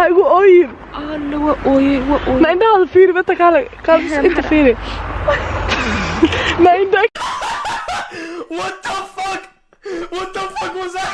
Igu ooyin. Alla, waa ooyey, waa ooyey. Na indhahaada fiiri, mata kaale kaale, inta fiiri na indha. What the fuck? What the fuck was that?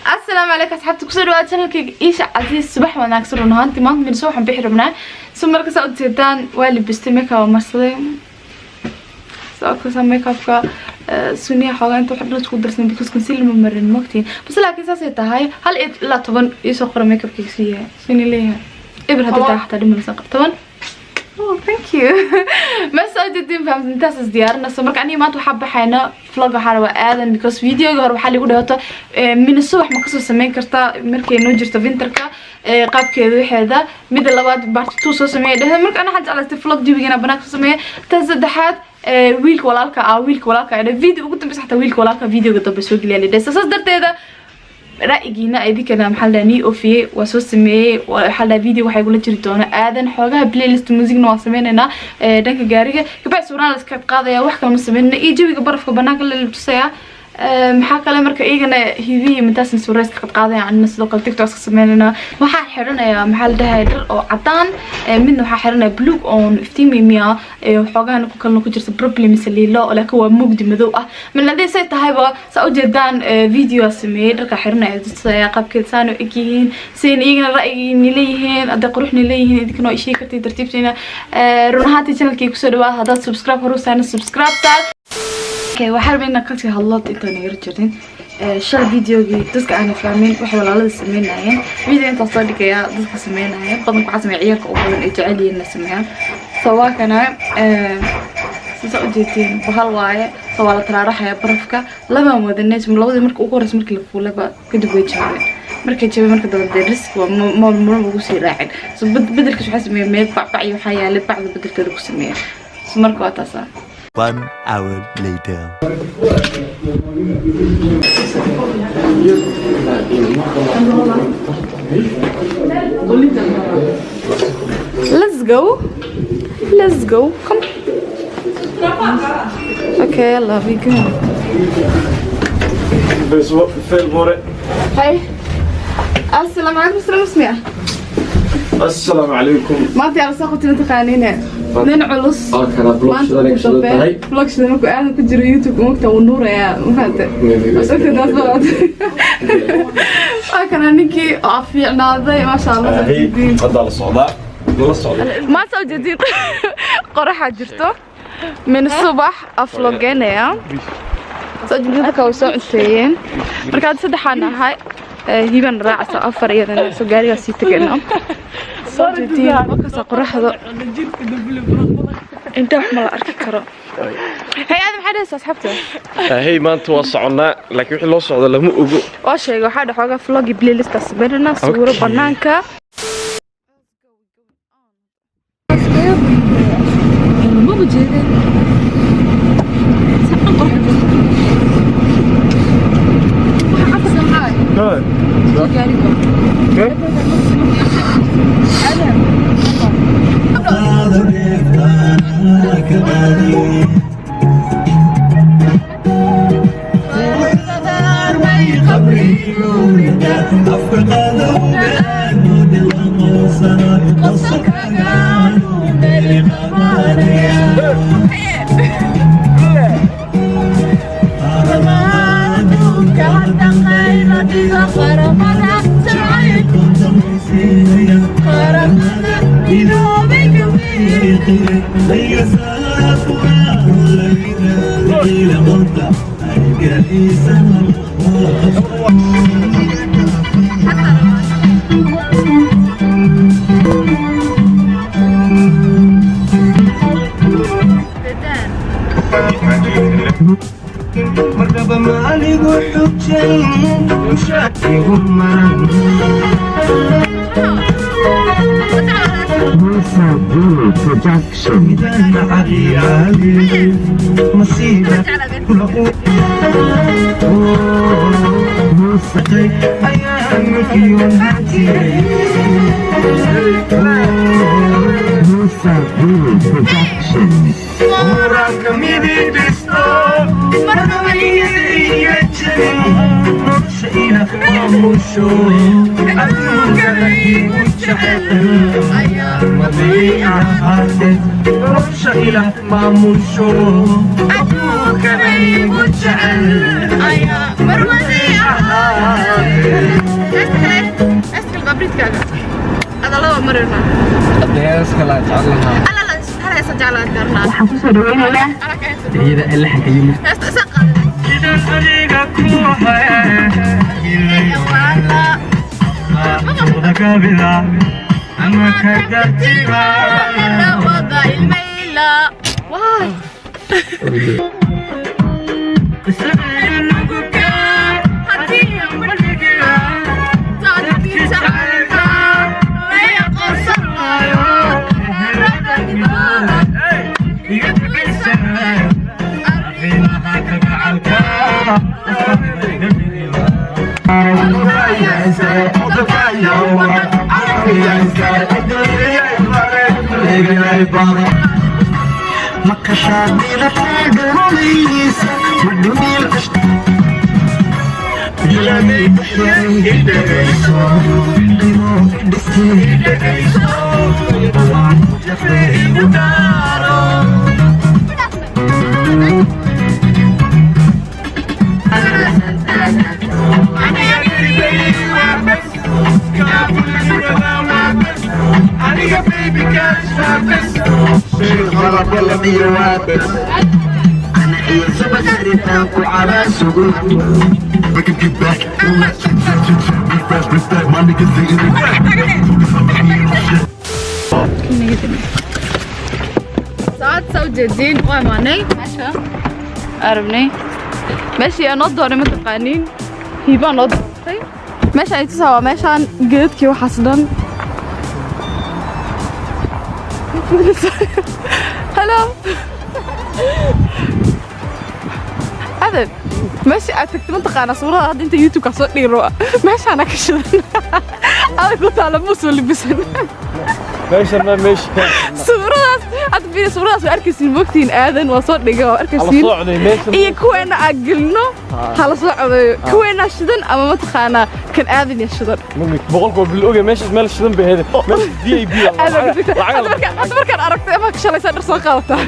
Asalaamu calaykum asxaabta, kusoo dhawaada channelkayga Iisha Casiis. Subax wanaagsan. Run ahaantii maanta midso waxaan bixi rabnaa. So marka saa ujeedaan, waa libistay, makeup waa marsaday. Sababkaasa makeupka suniya xoogaa inta wax dhan isku darsan because concealer ma marin, mogtiin. Bas laakiin saasay tahay, 1 ilaa 10 iisoo qora makeupkayga si yahay, suni leeyahay ibir haddii tahay xataa dhimanaysan qab 10. Oh, thank you. Ma soo jeedin, fahamsan, intaas is diyaarinayso. Marka aniga maanta waxaa baxayna vlog, waxaa rabaa aadan because videoga hore waxaa lagu dhawato Minnesota wax ma kasoo sameyn kartaa markay noo jirto winterka qaabkeeda waxeeda. Midda labaad, part 2 soo sameeya dhehda. Marka ana waxaan jeclaystay vlog jawigeena banaanka soo sameeya. Tan saddexaad, wiilka walaalka ah, wiilka walaalka ah video ugu dambeysa, xataa wiilka walaalka videoga dambe soo geliya la dhahay. Saas darteeda ra'yigiina idinkana maxaa la dhahaa nii ofiyey, waa soo sameeyey. Waxaa la dhahaa video waxaa igula jiri doona aadan xoogaha playlist musicna waan sameynaynaa dhanka gaariga. Kabacdi sawiraan la iska qaadaya, wax kale ma sameynayna, iyo jawiga barafka banaanka la tusaya. Maxaa kale, marka iyagana hibihi mintaasna sawira iska qadqaadaya, anina sidoo kale TikTok iska sameynayna. Waxaa xiranayaa, maxaa la dhahay, dhar oo cadaan, midna waxaa xiranaya buluug oon iftiimimiya, xoogahana ku kalena ku jirta probably mise liilo, laakiin waa mugdi madow ah. Min haddii say tahayba, saa ujeedaan, video sameeyey, dharka xiranaya tusaya qaabkeed saan u eg yihiin, sidan iyagana ra'yigiini leeyihiin, hadday quruxni leeyihiin, idinkana waa isheegi kartay tartiibtiina. Run ahaantii channelkii kusoo dhawaada. Haddaad subscribe horu saana, subscribe saar. Okay, waxaa rabay inaan kasii hadlo intaan yar jirin. Shal videogii dadka aana fahmin waxay walaalada sameynayeen, video intaas soo dhigayaa dadka sameynaya badanka waxaa sameeya ciyaalka u badan ay jecel yihiin na sameeyaan. So waa kana, sida ujeedtiin, bahal waaye. So waa la taraaraxaya barafka. Labaan wadanay, labadii marka ugu horeysa markii la fuulayba kadib way jabeen. Markay jabeen marka dambe dee risk waa ma ugu sii raacin. So bedelkiis waxaa sameeyay meel bacbac iyo waxaa yaalay, bacda bedelkeeda ku sameeya. So marka waa taasaa. One hour later. Let's go. Let's go. Come. Okay, I love you. Go. Fel var det. Hey. Assalamu alaikum, salam ismiya. Assalaamu calaykum. Maanta yaa soo qabtay taqaaniine. Nin culus. Waa kana vlog shidan ay shidan tahay. Vlog shidan markuu aadan ku jiro YouTube umugta wuu nuurayaa, ma fahantay? Ogta taas baad. Waa kana ninkii oo fiicnaaday, maasha Allah. Hey, hadda la socdaa. La socda. Maanta ujeedin qoraxaa jirto min subax aflogenaya soo jeedin, dadka way soo cunteeyeen. Marka hadda saddexaan nahay, hiban raacaysa, afar iyadana soo gaarigaa sii tegayna. Soo jeedin markaasa qoraxda inta wax ma la arki karo. Hey aadam, maxaa dhahaysaa asxaabta? Hey, maanta waa soconnaa, laakiin wixii loo socdo lama ogo. Waa sheegay, waxaa dhex xoogaa vlogi playlista sameynana, sawiro banaanka. Maba jeedin. Sacan qorax jirto. Waxa cabsa maxaa? Gaariga. Aadam. Production. Musa Guru Production. Waxaan kusoo dhaweynayaa Make him get back. Refresh, respect. My niggas ain't in the Saad soo jeedin waa imaanay meesha arabnay meeshii aan noo doonay, ma taqaaniin, hiibaa noo doortay meesha ay tusaa. Waa meeshaan geedkii waxaas dhan. Hello adan, meeshii aad tagtay ma taqaanaa? Suurada hadda inta YouTube-ka soo dhigro meeshaana ka shidan adag ku taala, muu soo libisan. Meeshan ma meesha. Suuradaas hadda fiiri, suuradaas waa arkaysiin, mogtiin aadan waa soo dhigay, waa Ala arkaysiin. Socday meeshan. Iyo kuweena aan gelino hala soo codeeyo, kuweena shidan ama mataqaanaa kan aadan ya shidan. Boqolkiiba bil oge meeshaas meel shidan bay ahayd, meeshaas VIP. Aadan ku tagtay. Hadda markaan aragtay ama ka shalaysaa dhar soo qaadataa.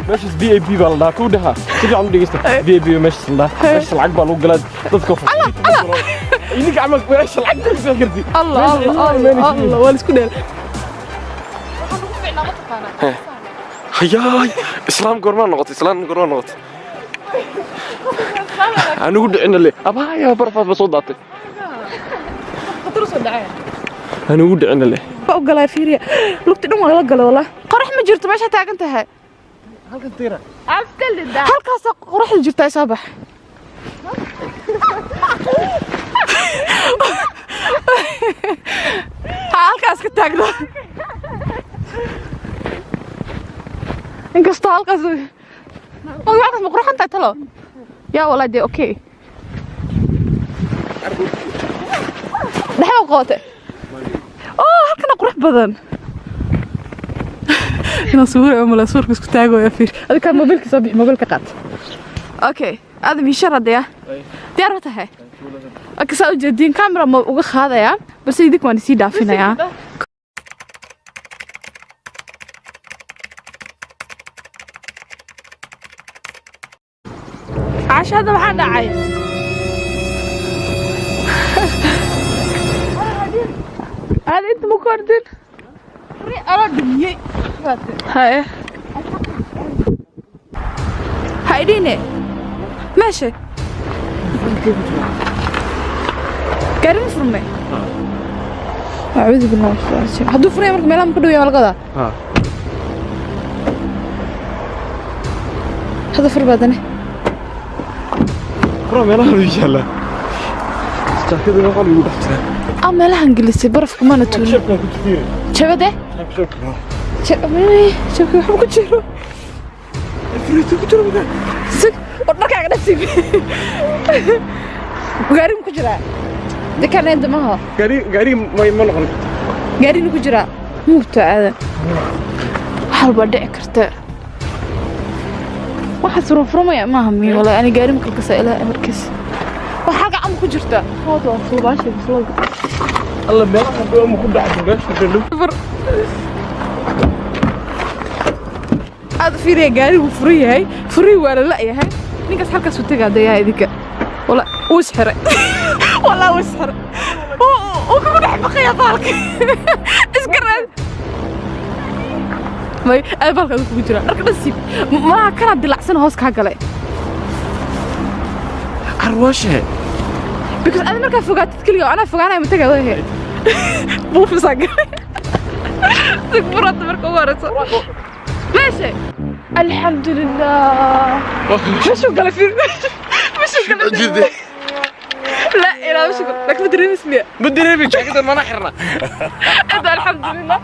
Meeshaas VIP baa la dhahaa, ku dhahaa si fiican u dhegeysta. VIP meeshaas la dhahaa, meeshaas lacag baa lagu galaa dadka. Idinka camal meesha lacag ku bixin karti. Allah Allah Allah Allah, waa la isku dheel. Hayaay, islaam goormaa noqotay? Islaam goormaa noqotay? Anigu dhicina le abaaya barfaad ba soo daatay. Anigu dhicina le. Waa ogolaa, fiiriya lugti dhan waa la galay. Wallah qorax ma jirto meesha taagan tahay. Halkan tiira. Halkaasaa qoraxda jirtaa, soo bax. Ha halkaas ka taagno, inkastoo halkaas halkaas ma qurxan tahay talo yaa walaa dee. Okay, dhexda qoote. Oh, halkana qurux badan inaan suura mala suurka isku taagooya. Fiir adiga mobilka soo bixi, mobilka qaat. Okay aadam ii sharadaya, diyaar ma tahay? Okay, saa ujeediin camera ma uga qaadayaa, balse idinka waan isii dhaafinayaa. Casho hadda maxaa dhacay? Aada inta ma ku ordin haye ha idhiine meesha gaari ma furmay. Acuudu billahi min shaytaani rajiim. Hadduu furaya marka meelaha ma ku dhow yahay waa laga wadaa. Hadda fur baadane. Fura, meelaha lagu yaallaa jaakada waxaa lagu dhex jiraa. Ah, meelahan gelisay barafka mana tuurin. Shabkan ku jira. Jabade. Shabka. Jabka waxba ku jiro. Fruit ku jiro magaa. Sig, oo dharkaaga dhasiib. Gaari ku jiraa. Dekanenda maha. Gaari gaari ma noqon. Gaarina ku jiraa. Mugta aadan. Wax walba dhici karta. Waxa furfurmaya maaha miyo wallahi ani gaari ma kalkasa ilaa amarkiis. Wax halka ama ku jirta. Hada waa fuubaasha bislooga. Alla meelaha dhow ma ku dhacdo meesha dhow. Aad fiiriya, gaarigu furan yahay, furihii waa la la'yahay. Ninkaas halkaas u tagaa dayaa idinka. Wala uu is xiray, walaa uu is xiray, uu kugu dhex baqaya baalka. Iska raad may aad baalka adigu kugu jira. Dharka dhan siib malaha, kanaa dilacsan hoos kaa galay. Arwaashe. Because adi markaa fogaatid keliga anaa fogaanaya ma tagaa wahe buufisaa galay sig furata marka ugu horeyso meesha. Alxamdulilah. Meeshuu galay, fiir, meeshuu galay. لا لا مش لك ما dareemaysid miya? Ma dareemi, jaakada mana xirna. Inta alxamdulilah.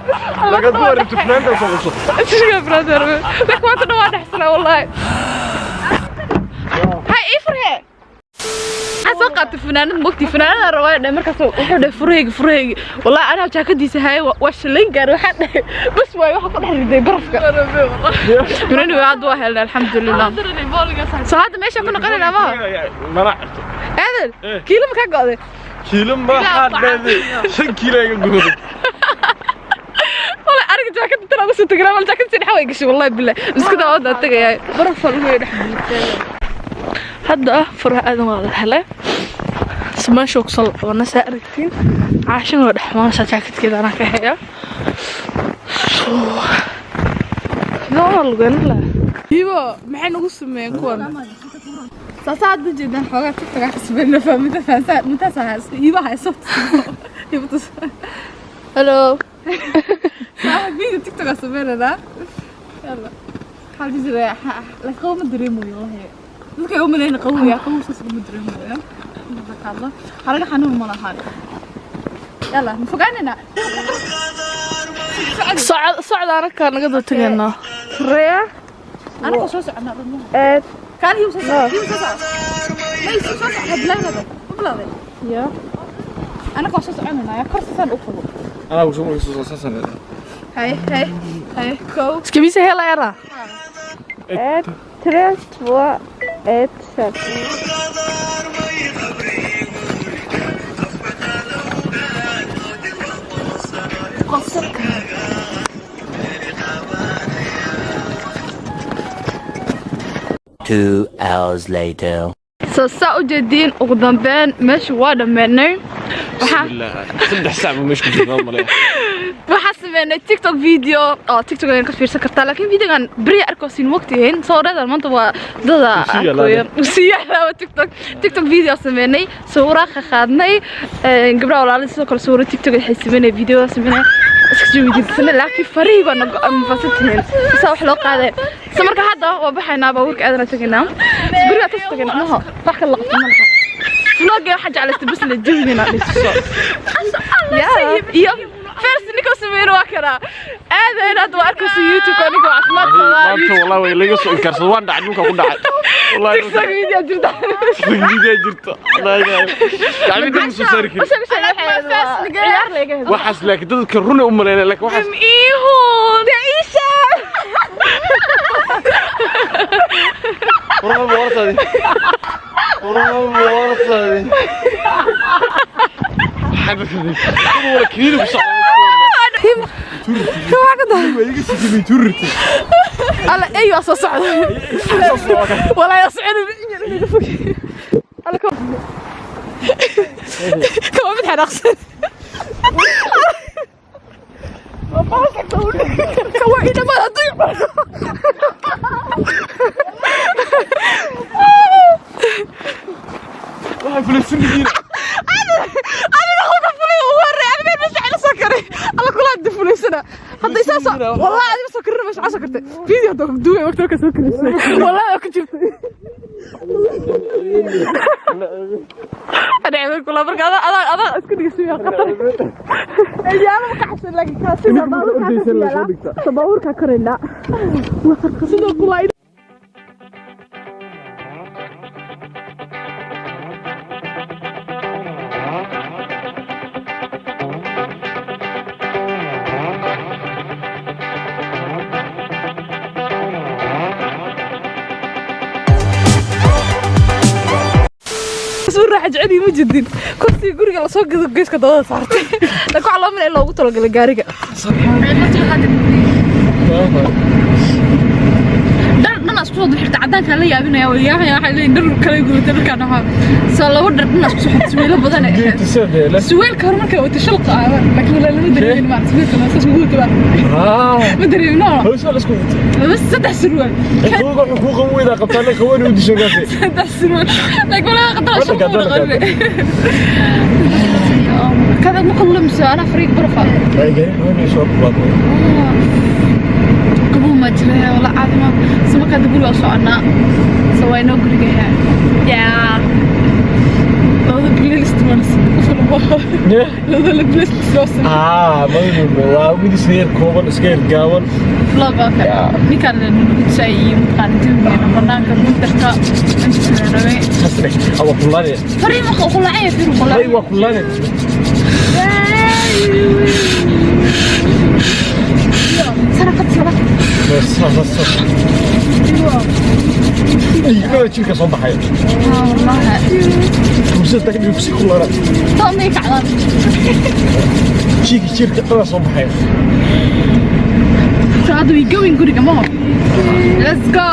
Laga duwaribto fanaanta soo qabso. Shukran brother. لك maanta dhan waa dhexsanaa wallahi. Hay ii furhe. Waxaan soo qaatay funaanad mogti, funaanada rabaa dhahay. Markaas wuxuu dhahay furahayga, furahayga. Wallahi anaa jaakadiisa haye waa shalayn gaar. Waxaan dhahay bas waay, waxa ku dhex riday barafka. Funaanad waa hadda waa helnay, alxamdulilah. Soo hadda meesha ku noqonaynaa maha? Mana xirto. Aadan, kiilo ma kaa go'day? Kiilo ma xadhade, 5 kiilo iga gooday. والله aniga jaakada tan ugu soo tagnaa wal jaakada si dhex way gashay, wallahi billah iska daa wada tagayaa. Baraf lagu dhex buuxay. Hadda furaha aadan waa la helay. Meesha ku soo laabana saa aragtiin. Caashin waa dhex maanaysaa, jaakadkeeda anaa ka haya. Waa lugeyn la. Hibo, maxay nagu sameeyeen kuwan? Saasaa hadda jeedaan xoogaa TikTok ka sameeyna fahmida fahansaa intaas hayso hibo hayso hibo tus. Hello. Saa video TikTok ka sameynaa. Yalla, waxaa la dhihi jiray la qabow ma dareemayo wallahi. Dadka ay u maleyna qabowya, qabow saas ma dareemayo. Marka ka hadlo xaraga xanuun ma lahan. Yalla, ma fogaanayna. Socod socod anaka naga daba tagaynaa. Reya. Anaga soo soconaa dhulmaha kaan hibo soo soco, hibo soo soco, may soo soco bilaanada ma bilaaday. Ya. Anaga waa soo soconayna yaa kor sasaan u fogo. Anaa soo soo soo. Hay hay hay, kow. Ska vi se hela era? 1 3, 2, 1, 5. 2 hours later. So saa u jeediin, ugu dambeyn meesha waa dhammeynay. Waxaa 3 saac ma meesha ku jirnaa malaya. Waxaa sameynay TikTok video oo TikTok ayaan ka fiirsan kartaa, laakiin videogan beri arkoosin waqtigeyn soo reedan maanta waa dada Usii yaalaa. Usii yaalaa TikTok video sameynay, sawira ka qaadnay gabdhaha walaalada, sidoo kale sawiro TikTok waxay sameynay, video sameynay, iska jawijidsana, laakiin farihii baa nago mafasatihiin saa wax loo qaaday. So marka hadda waa baxaynaa, baabuurka aadana tegaynaa, guriga tas tegaynaa maho, wax kale la qabto ma laha. Vlogga waxaan jeclaystay bas la jawigana dhisuso iyo first ninka sameeyna waa karaa aada inaad waa arkayso YouTube ninka caafimaad qabaa. Maanta wallahi way laga soo inkaarsaday, waan dhacay, dhulka ku dhacay wallahi. TikTok video jirta. Video jirta wallahi, gacmihi ma soo saari karin. Ciyaar laga helo. Waxaas laakiin dadka runa u maleynaya, laakiin waxaas Iihun ya iisha. Warma wartaadi, warma wartaadi, wala kiniini ku socda. Waa iga sii tururtay. Alla ey waa soo socda walaa yaa socda inaga fog. Alla kama mid xanaaqsan kawa idhamaad hadduu imaado. Waxay fulaysan yihiin. Aniga qofka fulay ugu horreeya, aniga meel meesha ila soo karay. Alla kula hadda fulaysan. iibsanaa hadda isaas. Wallahi adiga soo karina meesha soo kartay video hadda duubay waqti ka soo karisay. Wallahi waa ku jirtay dhacday kula marka ada isku dhigay qatar yaalo ma kacsan, laakiin kaasi baabuurka baabuurka korayna sidoo kula. Soo raaxa jecel ma jidin kursiga guriga lasoo gado geeska dabada saartay, laakiin waxaa loo malay in loogu talagalay gaariga. Dhar dhan isku soo xirta cadaanka la yaabinaya wayaahaya. Waxay leeyihiin dhar kala gudatay dharkaan. Waxaa soo laba dhar dhan isku soo xirta suweelo badan ay ahayd. Suweelka hore markaa wata shalqa ah, laakiin walaa lama dareemin maarta suweelka ma saas ugu wata ma dareemin no. Hawsha la isku xirtay. Bas saddex surwaal. Qowga wuxuu kuu qaban weydaa qabtaa la qaban u disho gaasi. Saddex surwaal, laakiin walaa qadar Wada shalqa gaado, una wada qarbe kada ma kullamso anaa fariiq barfa. Ay gaari qaban soo qabato. Qabow ma jira wala caafimaad so markaa hadda guriga u soconaa, so waa inoo guriga yaa labada playlist waan labada playlist soo samey. Ah, madadu waa mid iska yar kooban, iska yar gaaban. Vlog oo kale ninkaan nagu tusay iyo mataqaana jawigeena banaanka winterka inta rabay. Hasne awa kullaane. Fariin ma qulacaya firu Ay qulacaya. Waa kullaane. Saraqad saraqad. Bas bas bas. Dhiigga jirka soo baxay. Wallahi. Kursiga tag dhig si kullaana. Toomay kacdan. Jirka jirka dhan soo baxay. So hadda we going guriga maho. Let's go.